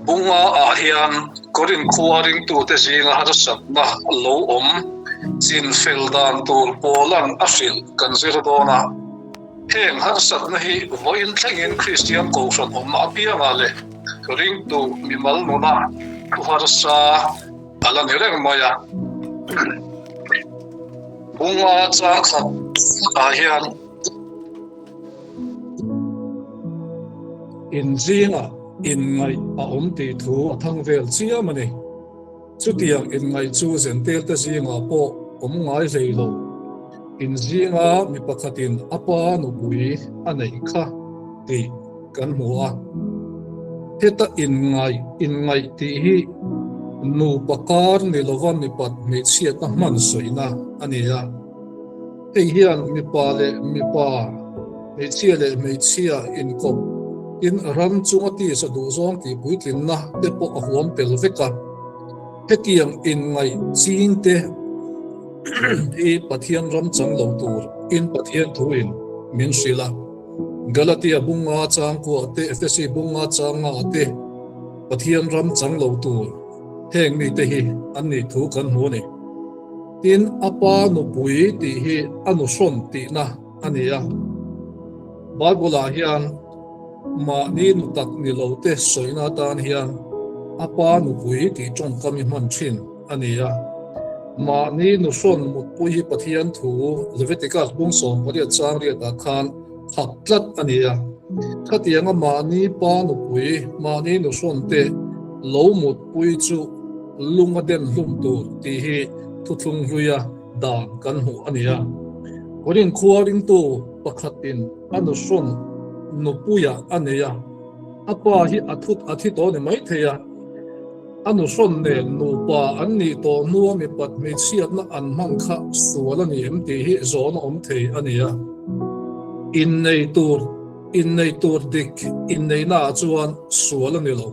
Bunga ah hian Korinth khua ringtute zinga harsatna lo awm chinfel dan tur Paula'n a hrilh kan zir dawn a. Heng harsatna hi vawiin thlengin Kristian kohhran awmna apiangah leh ringtu mimal nuna thu harsa a la ni reng mai a. Bunga chang khat ah hian. In zingah inngaih a awm tih thu a thang vel chiam a ni. Chutiang inngaih chu Zentelte zingah pawh awm ngai hlei lo. In zinga mi pakhatin a pa nupui a neih kha tih kan hmu a. Heta inngaih inngaih tih hi nupa kar ni lova mipat hmeichhiatna hman sawina a ni a. Hei hian mipa leh mipa, hmeichhia leh hmeichhia inkawp in ram chunga tisa duhzawng tih puitlinna te pawh a huam tel vek a. Hetiang inngaih ching te hi Pathian ram chang lo tur in Pathian thu in min hrilh a. Galatia bunga changkua te, Efesi bunga changa te Pathian ram chang lo tur heng mite hi an nih thu kan hmu a ni. Tin, a pa nupui tih hi a nuhrawn tihna a ni a. Bible-ah hian mahni nu tak ni lote sawina atan hian a pa nupui tih tawngkam i hman thin a ni a. Mahni nuhrawn mutpui hi Pathian thu Leviticus bung 18 chang riatah khan khap tlat a ni a. Khatianga mahni pa nupui, mahni nuhrawn te lo mutpui chu lung a den hlum tur tih hi thuthlung hluia dan kan hmuh a ni a. Korin khua ringtu pakhatin a nuhrawn nupuia a nei a, a pa hi a thut a thi tawh ni maithei a, a nuhrawn nen nupa an nih tawh hnua mipat hmeichhiatna an hman kha sual a ni em tih hi zawn a awm thei a ni a. Innei tur innei tur dik inneihnaah chuan sual a ni lo.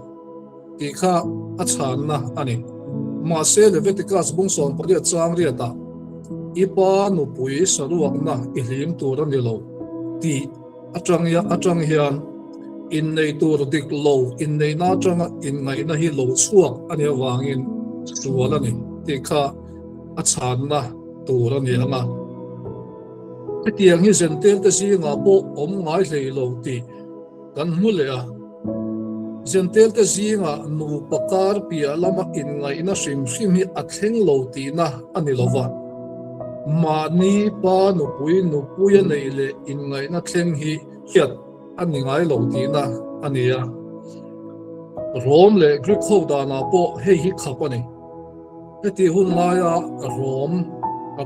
Tih kha a chhanna a ni. Mahse Leviticus bung 18 chang riatah, I pa nupui saruakna i hlim tur a ni lo tih atang atang hian innei tur dik lo inneihna atanga inngaihna hi lo chhuak a nih avangin sual a ni tih kha a chhanna tur a ni ang a. Hetiang hi Zentelte zingah pawh awm ngai hlei lo tih Kan hmu leh a, Zentelte zingah nupa kar piah lama inngaihna hrim hrim hi a thleng lo tihna a ni lo va, mahni pa nupui nupuia neih leh inngaihna thleng hi hriat a ni ngai lo tihna a ni a. Rom leh Greek ho danah pawh hei hi khap a ni. Heti hun laia Rom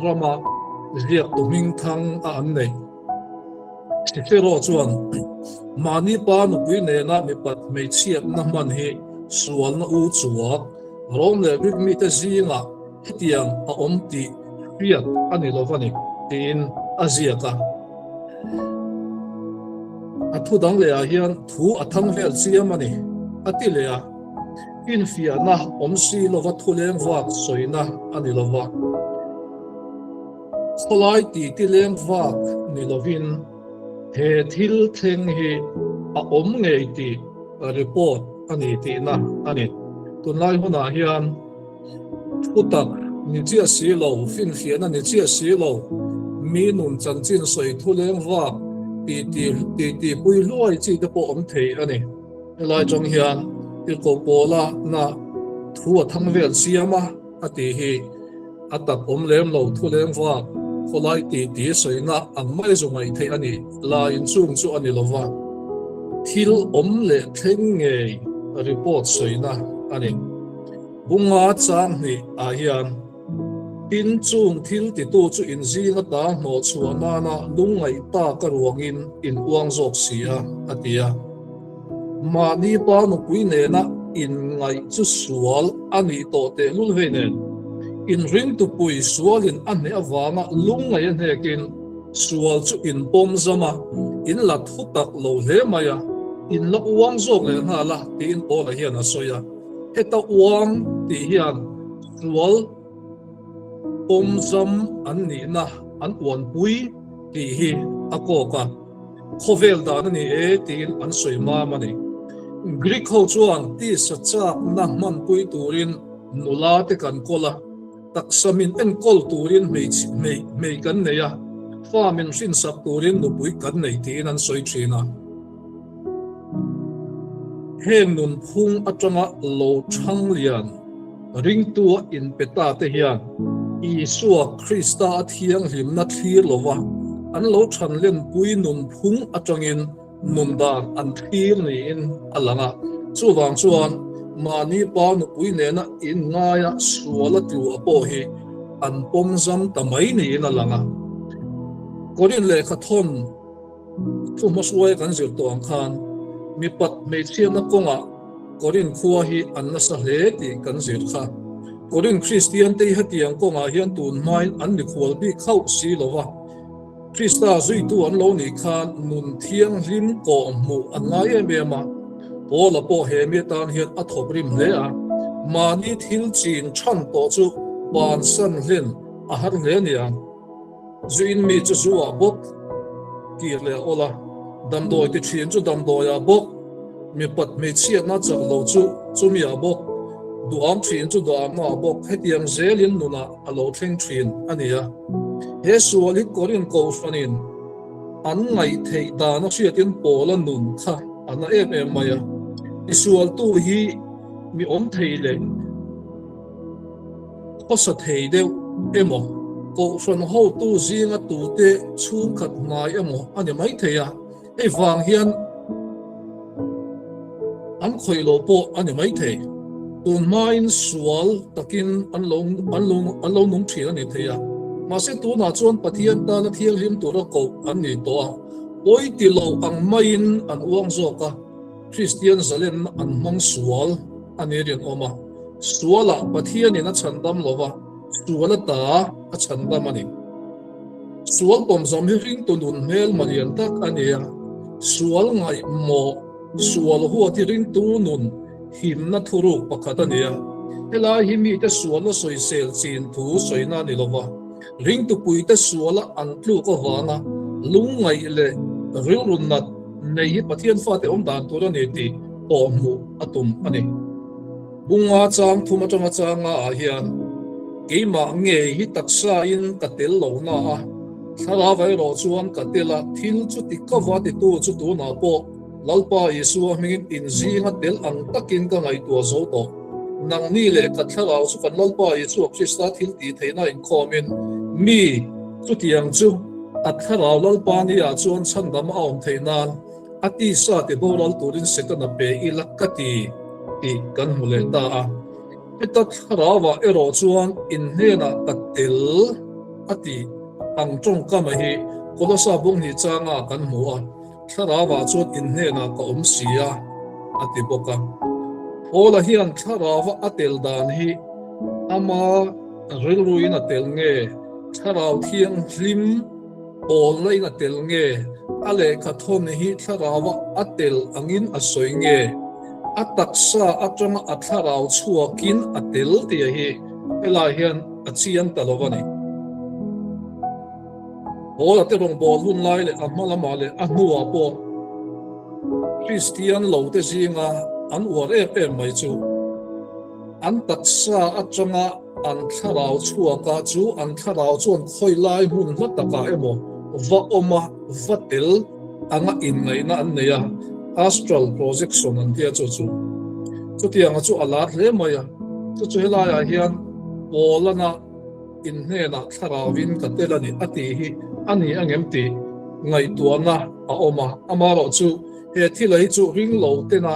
rama ziaktu hmingthang a an neih. Cicero chuan mahni pa nupui nena mipat hmeichhiatna hman hi sualna u chuak Rom leh Greek mite zingah hetiang a awm tih hriat a ni lo va ni, tiin a ziak a. A thu dang lehah hian thu a thang vel chiam a ni, a ti leh a. Finfiahna awm si lova thuleng vak sawina a ni lo va. Khawlai titi leng vak ni lovin he thil thleng hi a awm ngei tih report a ni tihna a ni. Tunlai hunah hian thutak ni chiah si lo, finfiahna ni chiah si lo, mi nun chanchin sawi thu leng vak titi titi pui hluai chi te pawh awm thei a ni. Helai chang hian Tirhkoh Paula na thu a thang vel siam a a tih hi. A tak awm lem lo thu leng vak khawlai ti ti sawina ang mai zu ngaih theih a ni. La inchung chu a ni lo va, thil awm leh thleng ngei report sawina a ni. Bunga chang hnih ah hian tin chung thil titu chu inzing ata hnawh chhuah nana lungngaih tak a ruangin in uang zawk si a, a ti a. Mahni pa nupui nena inngaih chu sual a nih tawh tehlul vei nen, inringtupui sualin a hneh avanga lungngaih a hnekin sual chu inpawm zam a, in la thu tak lo hle mai a, in la uang zawk leh nghal a tiin Paula hian a sawi a. Heta uang tih hian sual pawm zam an nihna an uanpui tih hi a kawk a. Khawvel dan a ni e tiin an sawi mam a ni. Greek ho chuan tisa chakna hmanpui turin nula te kan kawl a, taksa min enkawl turin hmei kan nei a, fa min hrinsak turin nupui kan nei tiin an sawi thin a. Heng nunphung atanga lo thang lian ringtua inpe ta te hian Isua Krista a thianghlimna thlir lova an lo than lenpui nunphung atangin nun dan an thlir niin a lang a. Chuvang chuan mahni pa nupui nena inngaia sual a tlu a pawh hi an pawmzam ta mai niin a lang a. Korin lehkha thawn Thu hmahruai kan zir tawh ang khan mipat hmeichhiatna kawngah Korin khua hi an nasa hle tih kan zir kha. Korin Kristiante hi hetiang kawngah hian tun hmain an mikhual bik hauh si lo va, Krista zuitu an lo nih khan nun thianghlim kawh hmuh an ngai em em a. Paula pawh he mi atan hian a thawk rim hle a, mahni thil chin chhan tawh chu bansan hlen a har hle nia. Zuin mi chu zu ah bawk kir leh a awl a, damdawi ti thin chu damdawi ah bawk, mipat hmeichhiatna chak lo chu chumi ah bawk, duham thin chu duhamna ah bawk, hetiang zelin nunah a lo thleng thin a ni a. He sual hi Korin Kohhranin an ngaih theih dan a hriatin Paula nun kha a na em em mai a, tisualtu hi mi awm thei leh, Khawsa thei deuh emaw, kohhran hotu zinga tute chhungkhat hnai emaw a ni maithei a, hei vang hian an khawih lo pawh a ni maithei. Tun hmain sual takin an lo an lo an lo nung thin a ni thei a, mahse tunah chuan Pathian tana thianghlim tura koh an ni tawh a, pawi ti lo ang maiin an uang zawk a, Kristian zalenna an hmang sual a ni rinawm a. Sualah Pathianin a chhandam lo va, sual ata a chhandam a ni. Sual pawmzam hi ringtu nun hmel malian tak a ni a, sual ngaihmawh, sual huat hi ringtu nun himna thuruk pakhat a ni a. Helai hi mite suala sawisel chin thu sawina a ni lo va, ringtupuite suala an tluk avanga lungngaih leh rilru nat nei hi Pathian fate awm dan tur a ni tih pawh hmuh a tum a ni. Bunga chang thum atanga changa ah hian keimah ngei hi taksa in ka tel lo na a, thlarau erawh chuan ka tel a, thil chu ti ka va titu chu tunah pawh Lalpa Isua hmingin inzinga tel ang takin ka ngaihtuah zo tawh. Nangni leh ka thlarau chu kan Lalpa Isua Krista thil tih theihna inkhawmin mi chutiang chu a thlarau Lalpa ni ah chuan chhandam a awm theih nan A tisa ti boral turin Setana pe ila ka ti tih kan hmu leh ta a. Heta thlarauah erawh chuan in hnenah ka tel a tih ang tawngkama hi Kolosa bunghnih changa kan hmu a, thlarauah chuan in hnenah ka awm si a, a ti bawk a. Paula hian thlarauva a tel dan hi ama rilruin a tel nge thlarau thianghlim Pawlna in a tel nge? A lehkha thawn hi thlarau a tel angin a sawi nge? A taksa atanga a thlarau chhuakin a tel tih hi helai hian a chiang ta lo a ni. Paula te rawngbâwl hun lai leh a hma lamah leh a hnuah pawh Kristian lote zinga an uar em em mai chu an taksa atanga An thlarau chhuaka chu an thlarau chuan khawi lai hmun hla takah emaw va awm a, va tel anga inngaihna an nei a, astral projection an tia chu chu. Chutianga chu a lar hle mai a, chu chu helaiah hian Paulana in hnenah thlarauvin ka tel a ni a tih hi a ni angem tih ngaihtuahna a awm a, amaherawh chu He thil hi chu ring lo tena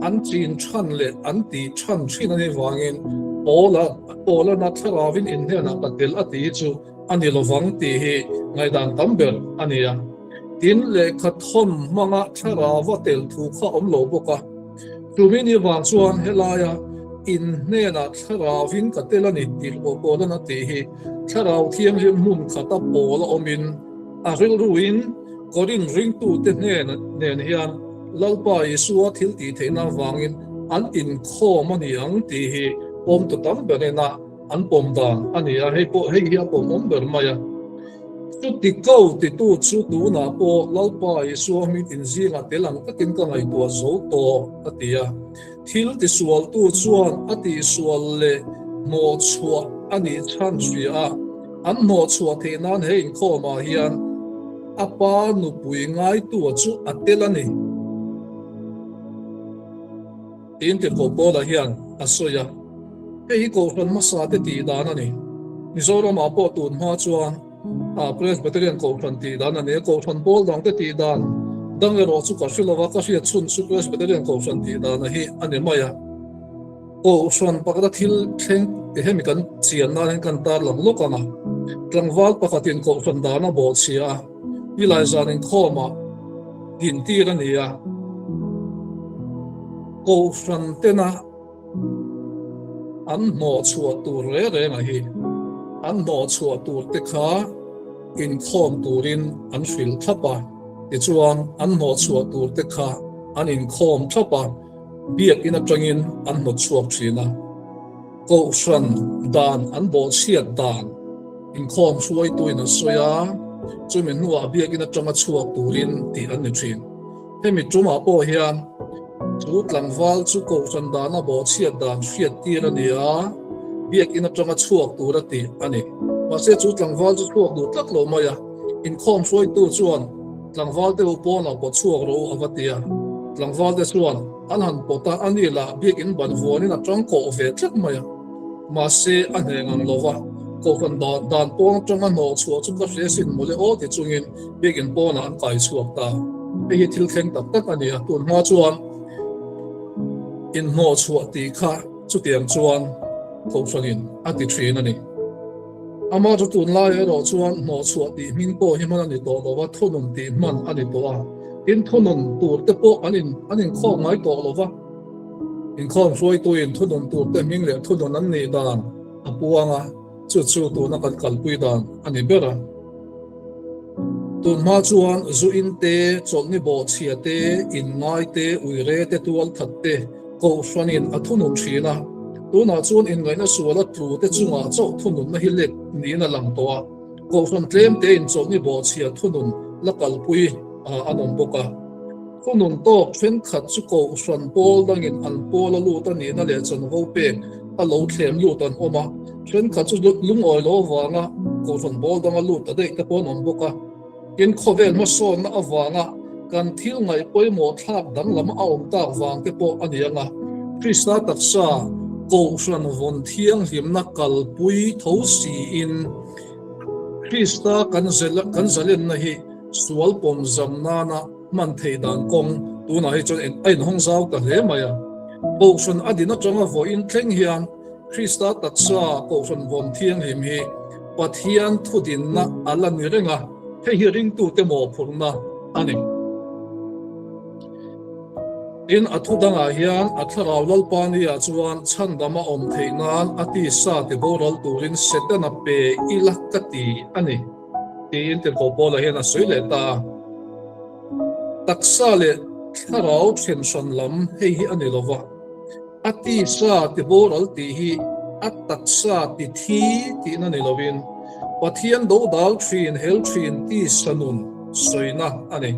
an chin than leh an tih than thin a nih vangin Paula Paulana thlarauin in hnenah ka tel a tih hi chu a ni lovang tih hi ngaihdan tam ber a ni a. Tin, lehkha thawn hmanga thlarauva tel thu kha awm lo bawk a. Chumi ni vang chuan helaia in hnenah thlarauin ka tel a ni tih Paulana tih hi thlarau thianghlim hmun khata Paula awmin a rilruin Korin ringtute hnen nen hian Lalpa Isua thil tih theihna avangin an inkhawm a ni ang tih hi pawmtu tam ber ina an pawm dan a ni a, hei pawh hei hi a pawmawm ber mai a. Chuti ko titu chu tunah pawh Lalpa Isua hming in zingah tel ang takin ka ngaihtuah zo tawh, a ti a. Thil tisualtu chuan a tihsual leh hnawhchhuah a nih chhan hria a, an hnawhchhuah theih nan he inkhawmah hian a pa nupui ngaitua chu a tel a ni. Tiin Tirhkoh Paula hian a sawi a. Hei hi Kohhran hmasa te tih dan a ni. Mizoramah pawh tun hma chuan a Presbyterian Kohhran tih dan a ni a, Kohhran pawl dang te tih dan dang erawh chu ka hre lo a, ka hriat chhun chu Presbyterian Kohhran tih dan a hi a ni mai a. Kohhran pakhata thil thleng hemi kan chian nan hian kan tarlang lawk ang a, tlangval pakhatin Kohhran dan a bawhchhia a, Nilai zan inkhawmah dintir a ni a, Kohhran tena an hnawhchhuah tur reng reng a hi, an hnawhchhuah tur te kha inkhawm turin an hrilh thlap a, tichuan an hnawhchhuah tur te kha an inkhawm thlap a, biakin atangin an hnawtchhuak thin a. Kohhran dan an bawhchhiat dan inkhawm hruaituin a sawi a, chumi hnuah biakin atanga chhuak turin tih an ni thin. Hemi tumah pawh hian chu tlangval chu kohhran dana bawhchhiat dan hriat tir a ni a, biakin atanga chhuak tur a tih a ni. Mahse chu tlangval chu chhuak duh tlat lo mai a, inkhawm hruaitu chuan tlangval te u pawnah pawt chhuak rawh u a va ti a. Tlangval te chuan an han pawt a, ani lah biakin ban vuanin a tangkawh ve tlat mai a. Mahse a hneh ngang lo va, kohhran dan pawn atanga hnawh chhuah chu ka hria sin mawle aw ti chungin Biakin pawnah an kai chhuak ta. Hei hi thil thleng tak tak a ni a, tun hma chuan inhnawh chhuah tih kha chutiang chuan Kohhranin a ti thin a ni. Amah chu tunlai erawh chuan hnawh chhuah tih hming pawh hi hman a ni tawh lo va, thunun tih hman a ni tawh a. Tin, thunun tur te pawh an in an inkhawm ngai tawh lo va. Inkhawm hruaituin thunun tur te hming leh thunun an nih dan a puang a, chu chu tuna kan kalpui dan a ni ber a. Tun hma chuan zu in te, chawlhni bawhchhia te, inngai te, uire te, tualthat te Kohhranin a thunun thin a. Tunah chuan inngaihna suala tlu te chungah chauh thununna hi let niin a lang tawh a. Kohhran tlem tein chawlhni bawhchhia thunun la kalpui an awm bawk a. Thunun tawk thenkhat chu Kohhran pawl dangin an pawl a lut a nihna leh chanvo pek a lo thlem lut an awm a. Thenkhat chu lungawi lo avanga Kohhran pawl danga lut ta daih te pawh an awm bawk a. Tin, khawvel hmasawnna avanga kan thil ngaih pawimawh thlak danglam a awm tak vang te pawh a ni ang a. Krista taksa Kohhran vawn thianghlimna kalpui tho siin Krista kan zalenna hi sual pawm zam nana hman theih dan kawng tunah hi chuan a inhawng zau ta hle mai a. Kohhran a din atanga vawiin thleng hian Krista taksa Kohhran vawn thianghlim hi Pathian thudinna a la ni reng a, hei hi ringtute mawhphurhna a ni. Tin, a thu dangah hian a thlarau Lalpa niah chuan chhandam a awm theih nan a tisa tiboral turin Setana pe ila ka ti a ni. Tiin Tirhkoh Paula hian a sawi leh ta a. Taksa leh thlarau then hran lam hei hi a ni lo va, a tisa tiboral tih hi a taksa ti thi tihna ni lovin Pathian dodal thin hel thin tisa nun sawina a ni.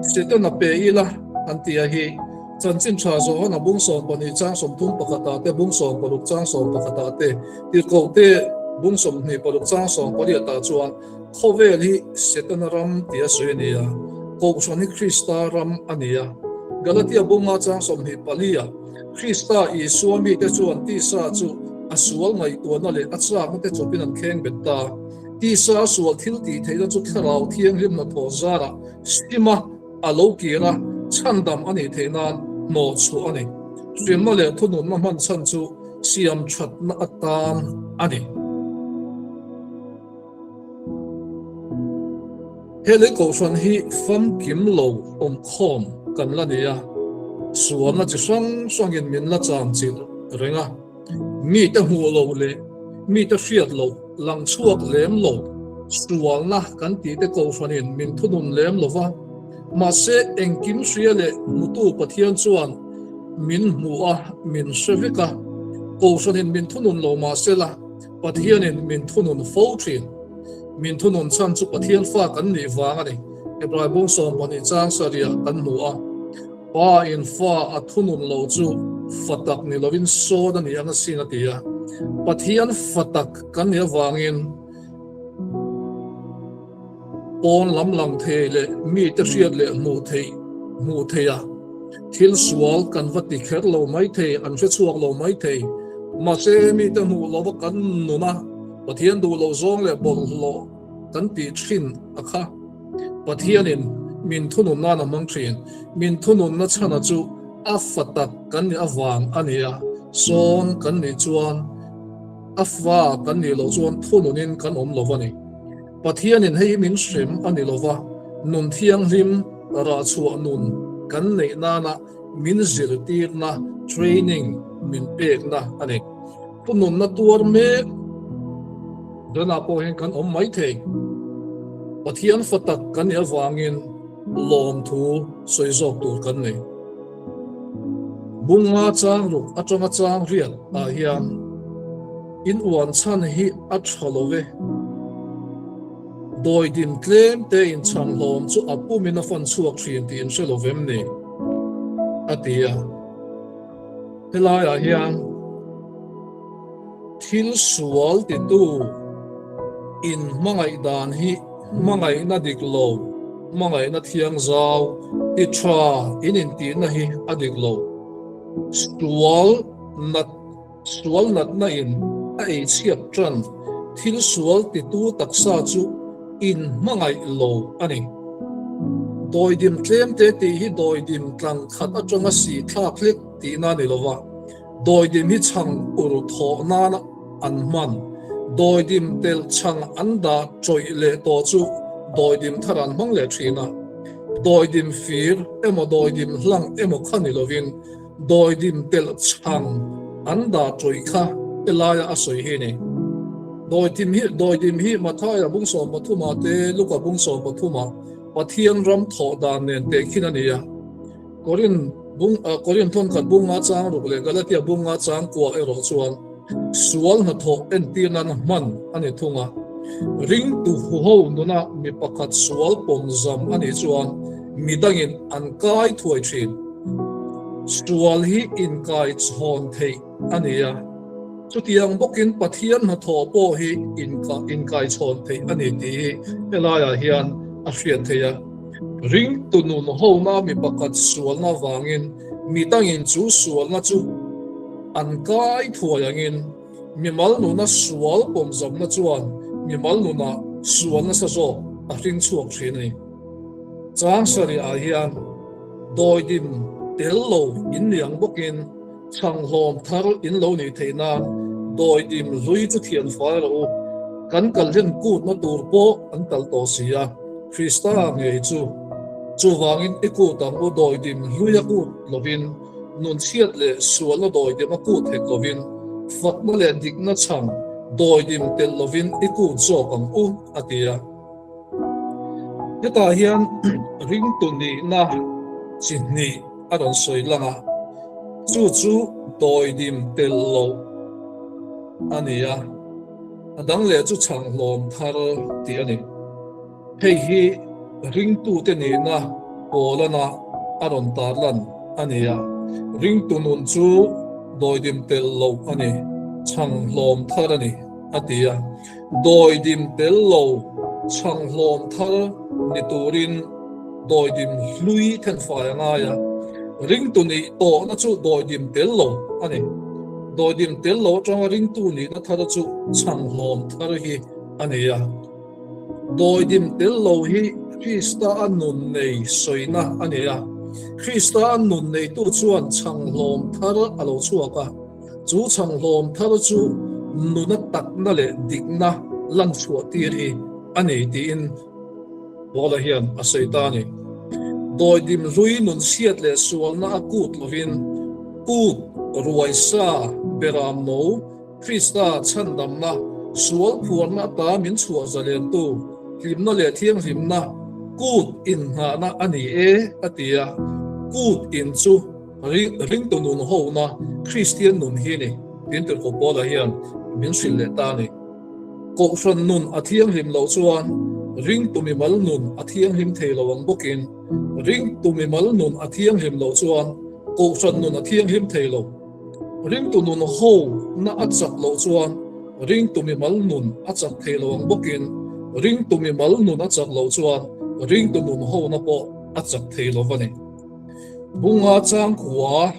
Setana pe ila an ti a hi Chanchin tha Johana bung 12 chang 31 ah te bung 16 chang 11 ah te Tirhkoh te bung 26 chang 18 ah chuan khawvel hi Setana ram tia sawi a ni a, Kohhran hi Krista ram a ni a. Galatia bunga chang 24 ah Krista Isua mite chuan tisa chu a sual ngaihtuahna leh a chakna te chawpin an kheng bet ta. Tisa a sual thil tih theihna chu Thlarau Thianghlim hnathawh zarah sima a lo kir a, chhandam a nih theih nan hnawh chhuah a ni. Hriamna leh thununna hman chhan chu siam thatna atan a ni. He lei kohhran hi famkim lo awmkhawm kan la ni a, sualna chi hrang hrangin min la cham chilh reng a. Mite hmuh loh leh mite hriat loh, lang chhuak lem lo, sualna kan tihte kohhranin min thunun lem lo va. Mahse, engkim hria leh hmutu Pathian chuan min hmu a, min hre vek a. Kohhranin min thunun lo mahsela, Pathianin min thunun fo thin. Min thunun chhan chu Pathian fa kan nih vang a ni. Hebrai bung 12 chang sarih kan hmu a. Pa in fa a thunun lo chu fa tak ni lovin sawn a ni ang asin a ti a. Pathian fa tak kan nih avangin pawn lam lang thei leh mite hriat leh hmuh theih hmuh theih a thil sual kan va ti kher lo mai thei, an hre chhuak lo mai thei. Mahse mite hmuh lova kan nun a, Pathian duh loh zawng leh bawlhhlawh kan tih thin a kha. Pathianin min thunun nan a hmang thin. Min thununna chhana chu a fa tak kan nih avang a ni a, sawn kan nih chuan a fa kan nih loh chuan thununin kan awm lo a ni. Pathianin hei hi min hrem a ni lo va, nun thianghlim rah chhuah nun kan neih nana min zirtirna, training, min pekna a ni. Thununna tuar mek danah pawh hian kan awm mai thei. Pathian fa tak kan nih avangin lawmthu sawi zawk tur kan nei. Bunga chang ruk atanga chang riat ah hian in uan chhan hi a tha lo ve. Dawidim tlem te in chhan hlawm chu a pumin a fan chhuak thin tih in hre lo vem ni? a ti a. Helaiah hian thil sual titu in hmangaih dan hi hmangaihna dik lo, hmangaihna thiang zau ti tha in intihna hi a dik lo. Sual nat Sual natna in a ei chhiat tan thil sual titu taksa chu in hmangaih lo a ni. Dawidim tlem te tih hi dawidim tlang khat atanga si thlak hlek tihna a ni lo va, dawidim hi chhang ur thawh nana an hman. Dawidim telh chhang an dah tawih leh tawh chu dawidim thar an hmang leh thin a. Dawidim fir emaw dawidim hlang emaw kha ni lovin Dawidim telh chhang an dah tawih kha helaia a sawi hi ni. Dawidim hi Dawidim hi Mathaia bung 13 ah te Luka bung 13 ah Pathian ram thawh dan nen tehkhin a ni a. Korin bung Korin thawnkhat bung nga chang ruk leh Galatia bung nga chang kua erawh chuan sual hnathawh entir nan hman a ni thung a. Ringtu huho nuna mi pakhat sual pawmzam a nih chuan midangin an kai thuai thin. Sual hi inkai chhawn theih a ni a, chutiang bawkin Pathian hnathawh pawh hi inkai chhawn theih a ni tih hi helaiah hian a hriat theih a. Ringtu nun hona mi pakhat sualna avangin midangin chu sualna chu an kai thuai angin mimal nuna sual pawmzamna chuan mimal nunah sual nasa zawk a hring chhuak thin a ni. Chang sarihah hian Dawidim tel lo in ni ang bawkin chhanghlawm thar in lo nih theih nan dawidim hlui chu thian fai rawh u. Kan kal hlen kutna tur pawh an kal tawh si a, Krista ngei chu. Chuvangin i kut ang u dawidim hlui a kut lovin, nunchhiat leh sualna dawidim a kut hek lovin, fakna leh dikna chhang dawidim telh lovin i kut zawk ang u, a ti a. Hetah hian ringtu nihna chi hnih a rawn sawi lang a, chu chu dawidim telh loh a ni a, a dang leh chu chhanghlawm thar tih a ni. Hei hi ringtute nihna pawlana a rawn tarlan a ni a, ringtu nun chu dawidim telh loh a ni, chhanghlawm thar a ni, a ti a. Dawidim tel lo chhanghlawm thar ni turin dawidim hlui thenfai a ngai a, ringtu nih tawhna chu dawidim tel lo a ni. Dawidim tel lo atanga ringtu nihna thar chu chhanghlawm thar hi a ni a. Dawidim tel lo hi Krista a nun nei sawina a ni a, Krista a nun neitu chuan chhanghlawm thar a lo chhuak a. Chu chhanghlawm thar chu nuna takna leh dikna lan chhuah tir hi a ni tiin Paula hian a sawi ta a ni. Dawidim hlui nun chhiat leh sualna a kut lovin kut ruai sa beram no Krista chhandamna sual phuarna ata min chhuah zalentu hlimna leh thianghlimna kut innghahna a ni e a ti a. Kut in chu Ringtu nun hona Kristian nun hi ni, tin Tirhkoh Paula hian min hrilh leh ta a ni. Kohhran nun a thianghlim loh chuan ringtu mimal nun a thianghlim thei lo ang bawkin ringtu mimal nun a thianghlim loh chuan kohhran nun a thianghlim thei lo. Ringtu nun ho na a chak loh chuan ringtu mimal nun a chak thei lo ang bawkin ringtu mimal nun a chak loh chuan ringtu nun ho na pawh a chak thei lo a ni. Bunga changkua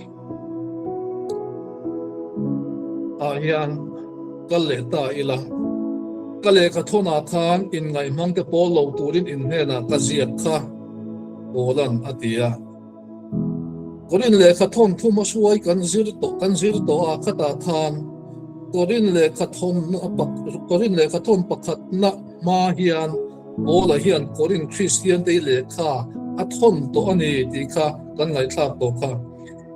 ah hian kal leh ta ila, ka lehkha thawnah khan inngaihmang te pawl lo turin in hnenah ka ziak kha Paula'n a ti a. Korin lehkha thawn thum a hruai kan zir tawh kan zir tawh a, khatah khan Korin lehkha thawn Korin lehkha thawn pakhatna hma hian Paula hian Korin Kristian te lehkha a thawn tawh a ni tih kha kan ngaihthlak tawh kha.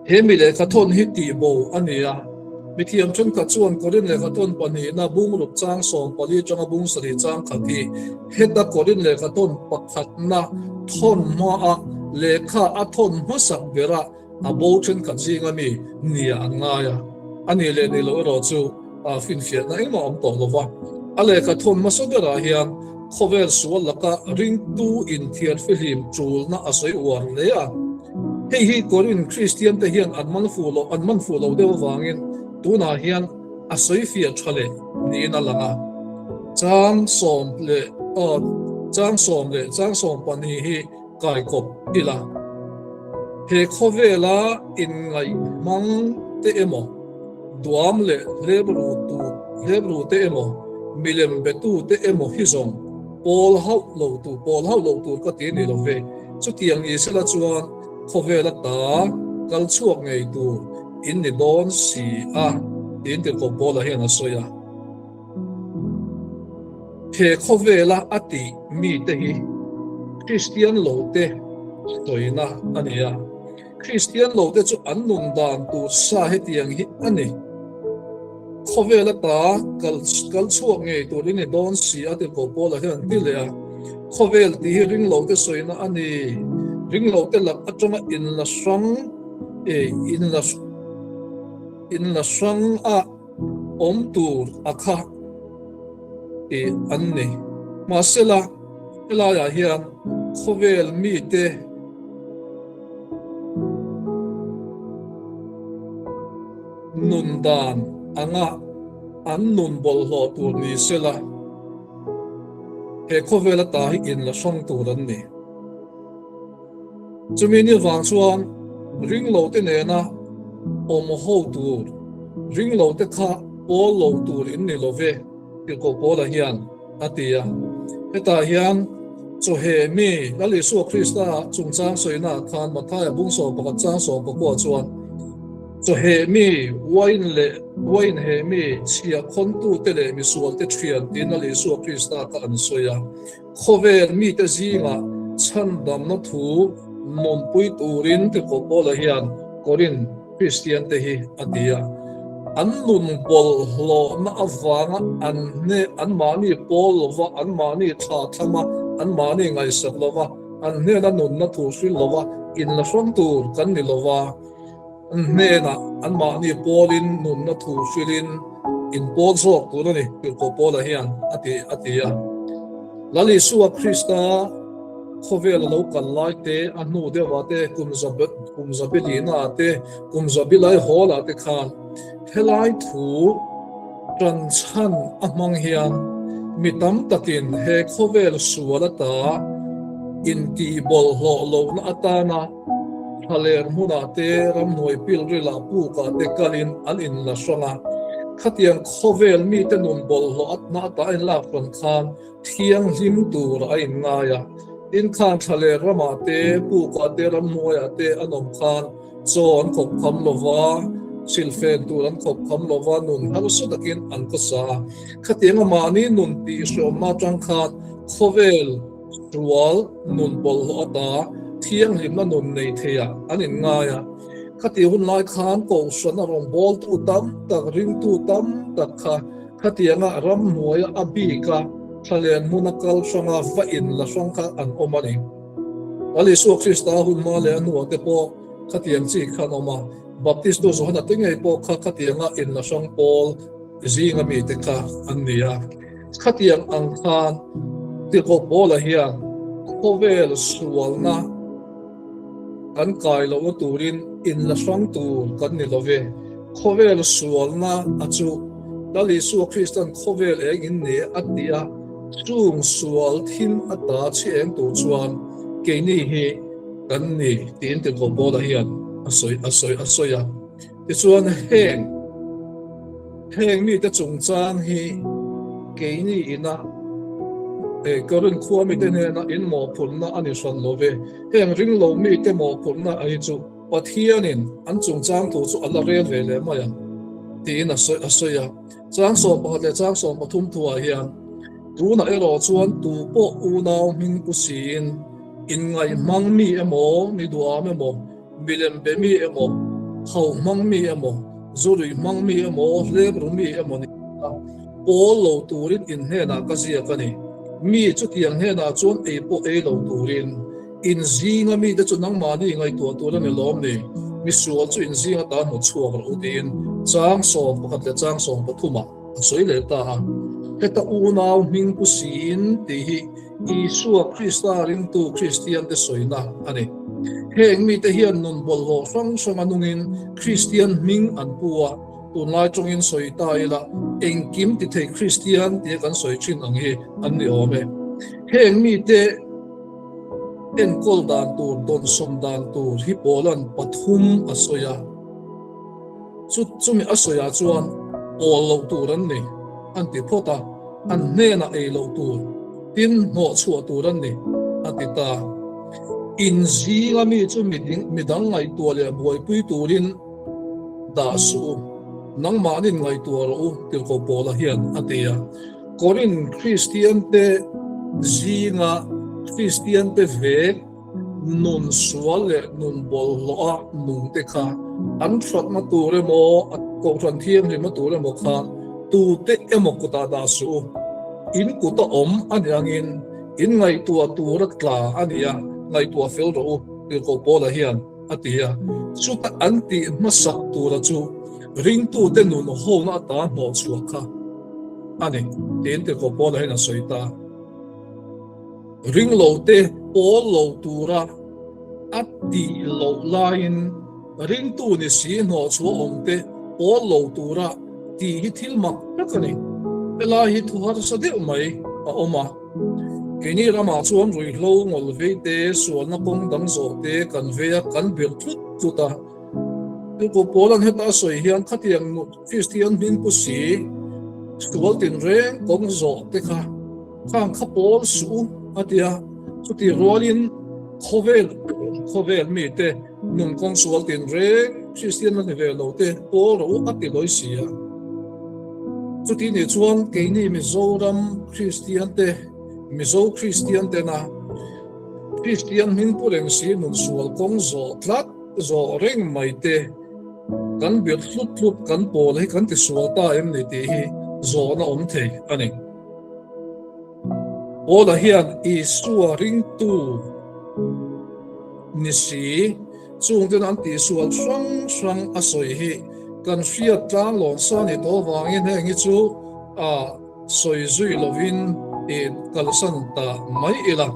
He mi lehkha thawn hi tihbo a ni a. Mithiam thenkhat chuan Korin lehkha thawn pahnihna bung ruk chang 14 atanga bung sarih chang khat hi heta Korin lehkha thawn pakhatna thawn hmaa lehkha a thawn hmasak bera A bo thenkhat zinga mi nia an ngai a, a nih leh nih loh erawh chu finfiahna engmah a awm tawh lo va. A lehkha thawn hmasa berah hian khawvel sual laka ringtu inthian fihlim tulna a sawi uar hle a. Hei hi Korin Kristian te hian an man fuh loh an man fuh lo deuh avangin tunah hian a sawi fiah tha leh niin a lang a. Chang 10 leh chang 10 leh chang 12 hi kaikawp ila. He khawvela inngaih hmang te emaw, duam leh hlep ru tu hlep ru te emaw, milem be tu te emaw hi zawng pawl hauh lo tur pawl hauh lo tur ka ti ni lo ve. Chutiang ni sela chuan khawvela ta kal chhuak ngei tur in ni dawn si a, tiin Tirhkoh Paula hian a sawi a. He khawvela a tih mite hi Kristian lote sawina a ni a. Kristian lote chu an nun dan tur sa hetiang hi a ni. Khawvela ta kal kal chhuak ngei tur i ni dawn si a ti ko Paula hian an ti leh a. Khawvel tih hi ring lote sawina a ni. Ring lote lak atanga inla hrang eh inla inla hrang a awm tur a kha tih an ni. Mahsela, helaiah hian khawvel mite nun dan anga an nun bawlhhlawh tur ni sela, he khawvel ata hi inla hrang tur an ni. Chumi ni vang chuan ringlote nena awm ho tur, ringlote kha pawl lo tur in ni lo ve, Tirhkoh Paula hian a ti a. Hetah hian chawheh mi Lal Isua Krista chungchang sawinaah khan Mathaia bung 11 chang 19 chuan chawheh mi uain leh uain heh mi chhia khawntute leh misualte thian tiin Lal Isua Krista kha an sawi a. Khawvel mite zingah chhandamna thu nunpui turin Tirhkoh Paula hian Korin Kristiante hi a ti a. An nun bawlhhlawhna avanga an hne anmahni pawl lova, anmahni thla thlama, anmahni ngaihsak lova, an hnena nunna thu hril lova inla hrang tur kan ni lova. An hnenah anmahni pawlin nunna thu hrilhin in pawl zawk tur a ni, Tirhkoh Paula hian a ti, a ti a. Lal Isua Krista khawvel a lo kal lai te, a hnu deuhah te, kum za kum zabi lihnaah te, kum zabi laihawlah te khan helai thu tan chhan a hmang hian mi tam takin he khawvel sual ata intihbawlhhlawh lohna atana Thlaler hmunah te, ramhnuai pilrilah pukah te kalin an inla hrang a. Khatiang khawvel mite nun bawlhhlawh atna ata a inlak hran khan thianghlim tur a inngai a. Tin khan thlaler ramah te, pukah te, ramhnuaiah te an awm khan chaw an khawp kham lo va, silfen tur an khawp kham lo va, nun harsa takin an khawsa a. Khatianga mahni nun tihhreawmna atang khan khawvel Sual nun bawlhhlawh ata thianghlimna nun nei theiah an inngai a. Khati hun lai khan Kohhran a rawn bawltu tam tak, ringtu tam tak kha khatianga ramhnuaia a bika thlalen hmuna kal hranga va inla hrang kha an awm a ni. Lal Isua Krista hun hma leh a hnuah te pawh khatiang chi kha an awm a. Baptistu Johana te ngei pawh kha khatianga inla hrang pawl zinga mite kha an ni a. Khatiang ang khan Tirhkoh Paula hian khawvel sualna kan kai lohna turin inla hrang tur kan ni lo ve. Khawvel sualna a chu Lal Isua Kristan khawvel eng in ni a ti a, chung sual thim ata chhi eng tur chuan keini hi kan ni tiin Tirhkoh Paula hian a sawi a sawi a sawi a. Tichuan heng heng mite chungchang hi keini ina Korinth khua mite hnena in mawhphurhna a ni hran lo ve. Heng ringlo mite mawhphurhna a hi chu Pathianin an chungchang thu chu a la rel ve leh mai ang tiin a sawi a sawi a. Chang 11 leh chang 13 thuah hian tunah erawh chuan tu pawh unau hming pu siin inngaih hmang mi emaw, mi duham emaw, Milem be mi emaw, hau hmang mi emaw, zurui hmang mi emaw, hlep ru mi emaw ni a, pawl lo turin in hnenah ka ziak a ni. Mi chutiang hnenah chuan ei pawh ei lo turin in zinga mite chu nangmahni ngaihtuah tur a ni lawm ni? Mi sual chu in zinga ta hnawt chhuak rawh u tiin chang 11 leh chang 13 ah a sawi leh ta a. Heta unau hming pu siin tih hi Isua Krista ringtu Kristiante sawina a ni. Heng mite hian nun bawlhhlawh hrang hrang a nungin Kristian hming an pu a, tunlai tawngin sawi ta ila engkim ti thei Kristian tia kan sawi thin ang hi an ni awm e. Heng mite enkawl dan tur, dawnsawm dan tur hi Paula'n pathum a sawi a. Chu chumi a sawiah chuan pawl loh tur an ni an ti phawt a, an hnenah ei loh tur, tin hnawh chhuah tur an ni a ti ta. In zinga mi chu midang ngaihtuah leh buaipui turin dah suh u, nangmahnin ngaihtuah rawh u Tirhkoh Paula hian a ti a. Korinth Kristiante zinga Kristiante vek Nun sual leh nun bawlhhlawh a nung te kha an hratna tur emaw, a kohhran thianghlimna tur emaw khan tute emaw kutah dah suh u. In kuta awm a nih angin in ngaihtuah tur a tla a ni a, ngaihtuah fel rawh u, Tirhkoh Paula hian a ti a. Chuta an tih hmasak tura chu ringtute nun hawlna ata hnawhchhuah kha a ni, tiin Tirhkoh Paula hian a sawi ta. Ringlote pawl lo tura a tih loh laiin ringtu ni si hnawhchhuah awmte pawl lo tura tih hi thil mak tak a ni. Helai hi thu harsa deuh mai a awm a. Keini ramah chuan ruihhlo ngawl vei te, sualna kawng dang zawh te kan vei a, kan bir tlut tlut a. Tirhkoh Paula'n heta a sawi hian khatiang Kristian hming pu si sual tinreng kawng zawh te kha Khang kha pawl suh u a ti a, chutih rualin khawvel khawvel mite nun kawng sual tinreng Kristian la ni ve lo te pawl rawh u a ti lawi si a. Chutih nih chuan keini Mizoram Kristian te, Mizo Kristian tena Kristian hming pu reng si nun sual kawng zawh tlat zawh reng mai te kan birh hlut hlut kan pawl hi kan ti sual ta em ni tih hi zawhna awm thei a ni. Paula hian Isua ringtu ni si, chungten an tihsual hrang hrang a sawi hi kan hriat tlang lawn sa ni tawh avangin heng hi chu a sawi zui lovin i kalsan ta mai ila.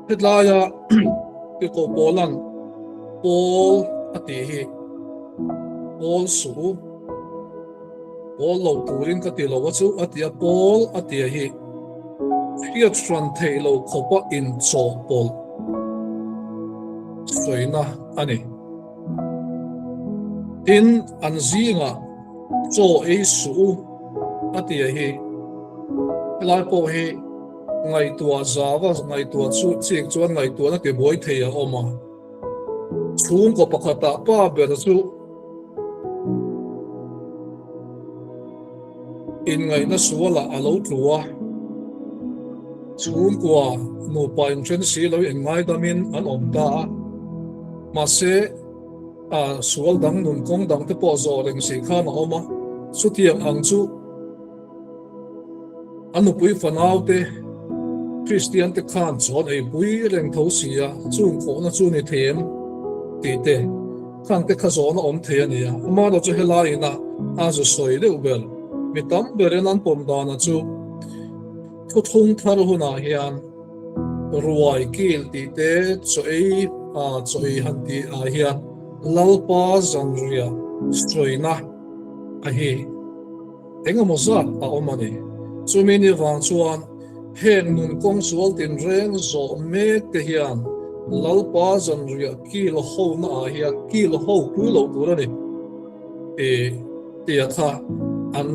Hetlaia Tirhkoh Paula'n Paul a tih hi Paul suh u. Pawl lo turin ka ti lo a chu a ti a, pawl a tia hi hriat hran theih lo khawpa inchawhpawlh sawina a ni. Tin, an zingah chaw ei suh u a tia hi helai pawh hi ngaihtuah zava ngaihtuah chu chik chuan ngaihtuahna tibuai thei a awm a. Chhungkaw pakhatah pa ber chu Inngaihna sualah a lo tlu a, chhungkua nupa inthen si lo inngaidamin an awm ta a. Mahse, a sual dang nun kawng dang te pawh zawh reng si khan a awm a, chutiang ang chu A nupui fanaute Kristiante khan chawn eipui reng tho si a, chung khawhna chu ni thei em? tih te khangte kha zawhna awm thei a ni a. Amaherawhchu helai ina a zu sawi deuh ber. Mi tam berin an pawm dana chu thuthlung thar hunah hian ruai kil tih te chaw ei chaw ei han tih ah hian Lalpa zanriah sawina a hi engemaw zat a awm a ni. Chumi ni vang chuan heng nun kawng sual tinreng zawh mek te hian Lalpa zanriah kil ho na ah hian kil ho pui loh tur a ni tih tia kha an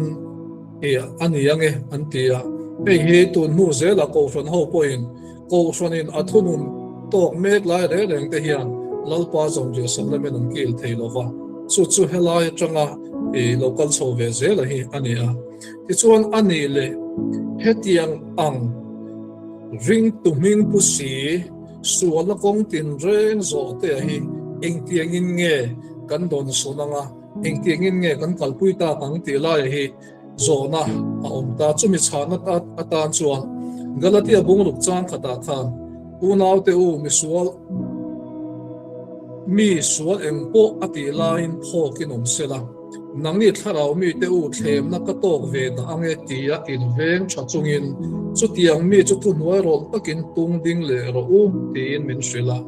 ti a ni ang e an ti a. Hei hi tun hnu zelah Kohhran ho pawhin Kohhranin a thunun tawk mek lai reng reng te hian Lalpa zanriah sak lamin an kil thei lo va, chu chu helai atanga i lo kal chho ve zel a hi a ni a. Tichuan a nih leh hetiang ang ringtu hming pu si sualna kawng tinreng zawh te a hi engtiangin nge kan dawn sawn anga engtiangin nge kan kalpui tak ang tih lai a hi Zawhna a awm ta. Chumi chhahna atan chuan Galatia bungruk chang khatah khan unaute u misual mi sual eng pawh a tih laiin phawkin awm se la, nangni thlarau mite u thlemna ka tawk ve dah ange tia inveng tha chungin chutiang mi chu thuhnuai rawlh takin tung ding leh rawh u tiin min hrilh a.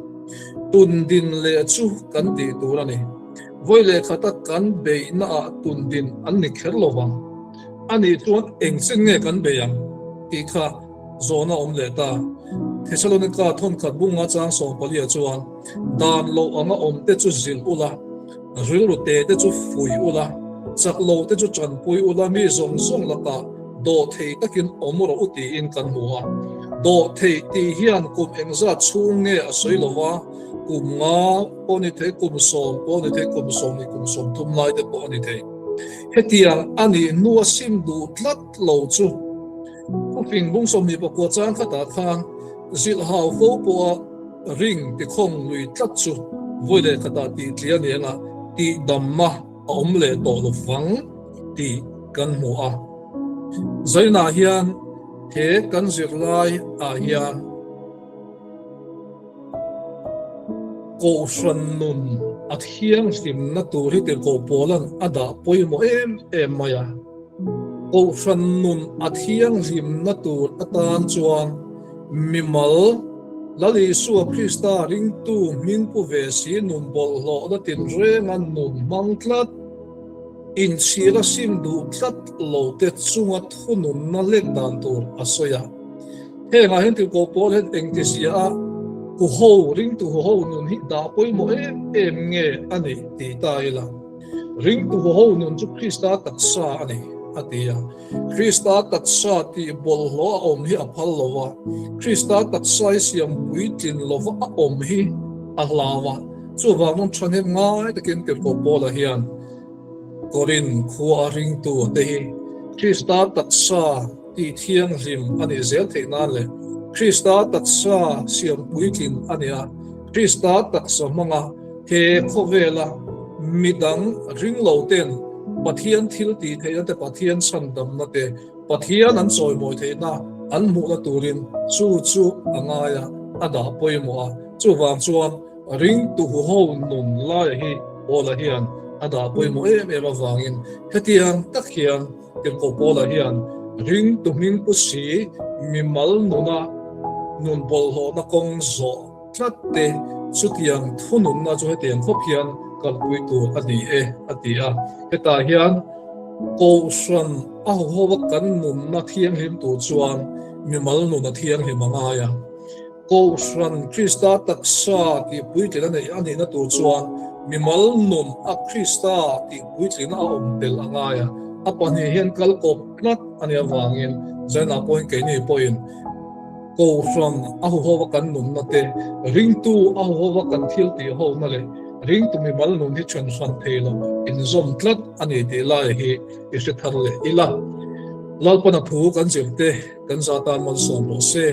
Tun din leh chu kan tih tur a ni. Vawi leh khata kan beihna ah tun din an ni kher lo vang. A nih chuan eng chin nge kan bei ang tih kha zawhna awm leh ta. Thesalonika thawnkhat bunga chang 14 ah chuan dan loh anga awm te chu zilh ula, rilru te te chu fui ula, chak lo te chu tanpui ula mi zawng zawng lakah dawh thei takin awm rawh u tiin kan hmu a. Dawh theih tih hian kum engzat chhung nge a sawi lo va, kum nga pawh a ni thei, kum sawm pawh a ni thei, kum 20, kum 30 lai te pawh a ni thei. Hetiang a nih hnua sim duh tlat lo chu Thufing bung 29 chang khatah khan zilh hau fo pawha ring tikhawng lui tlat chu vawi leh khatah tih tli a ni anga tih damna a awm leh tawh lo vang tih kan hmu a. Zainah hian he kan zirlai ah hian Kohhran nun a thianghlimna tur hi tirhkoh Paula'n a dah pawimawh em em mai a. Kohhran nun a thianghlimna tur atan chuan mimal Lal Isua Krista ringtu hming pu ve si nun bawlhhlawhna tinrenga nun hmang tlat, inchhir a sim duh tlat lo te chunga thununna lek dan tur a sawi a. Hengah hian tirhkoh pawl hian engtizia a huho, ringtu huho nun hi dah pawimawh em em nge a ni tih ta ila. Ringtu huho nun chu Krista taksa a ni, a ti a. Krista taksa tih bawlhhlawh a awm hi a phal lo va, Krista taksa hi siam puitlin lova a awm hi a hlau a. Chuvang rawn thahnem ngai takin tirhkoh Paula hian Korin khua a ringtu te hi Krista taksa tih thianghlim a nih zel theih nan leh Krista taksa siam puitlin a nih a, Krista taksa hmanga he khawvela midang ring lo ten Pathian thil tih theihna te, Pathian chhandamna te, Pathian an chawimawi theihna an hmuhna turin chu chu a ngai a, a dah pawimawh a. Chuvang chuan ringtu huho nun laia hi Paula hian a dah pawimawh em em avangin hetiang tak hian Tirhkoh Paula hian ringtu hming pu si mimal nuna nun bawlhhlawhna kawng zawh tlat te chutiang thununna chu hetiang khawp hian kalpui tur a ni e a ti a. Hetah hian Kohhran a huhova kan nunna thianghlim tur chuan mimal nuna thianghlim a ngai a. Kohhran Krista taksa tih puitlin a neih a nihna tur chuan mimal nun a Krista tih puitlin a awm tel a ngai a, a pahnih hian kal kawp tlat a nih avangin Zainah pawhin keini pawhin Kohhran a huhova kan nunna te, ringtu a huhova kan thil tih hona leh ringtu mimal nun hi then hran thei lo inzawm tlat a ni tih lai hi i hre thar leh ila. Lalpana thu kan zirte kan za tan malsawm rawh se.